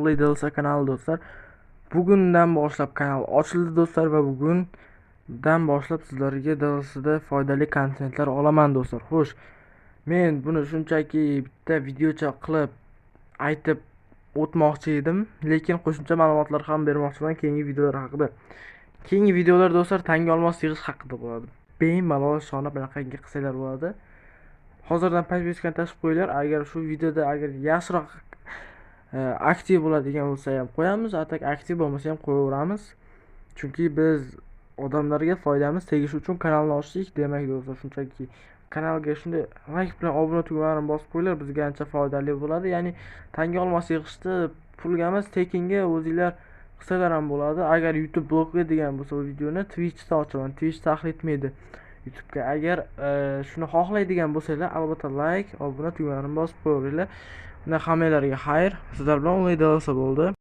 Only DLC kanali, do'stlar. Bugundan boshlab kanal ochildi, do'stlar, va bugundan boshlab sizlarga DLCda foydali kontentlar olaman, do'stlar. Xo'sh, men buni shunchaki bitta videocha qilib aytib o'tmoqchi edim, lekin qo'shimcha ma'lumotlar ham bermoqchiman keyingi videolar haqida. Keyingi videolar, do'stlar, tanga olmos yig'ish haqida bo'ladi. Bemalol ishonib bunaqangi qilsanglar bo'ladi. Hozirdan подписка ni tashlab qo'yinglar. Agar shu videoda agar yaxshiroq aktiv bo'ladigan bo'lsa ham qo'yamiz, а так aktiv bo'lmasa ham qo'yaveramiz. Chunki biz odamlarga foydamiz tegishi uchun kanalni ochdik. Demak, do'stlar, shunchaki kanalga shunday layk bilan obuna tugmalarini bosib qo'yinglar, bizga ancha foydali bo'ladi. Ya'ni tanga olmos yig'ishni pulga emas, tekinga o'zinglar qilsalar ham bo'ladi. Agar YouTube bloklaydigan bo'lsa, bu videoni Twitchda ochaman. Twitch daxl etmaydi YouTube'ga. Agar shuni xohlaydigan bo'lsanglar, albatta layk, obuna tugmalarini bosib qo'yaveringlar. Unda hammanglarga xayr. Sizlar bilan Only DLC bo'ldi.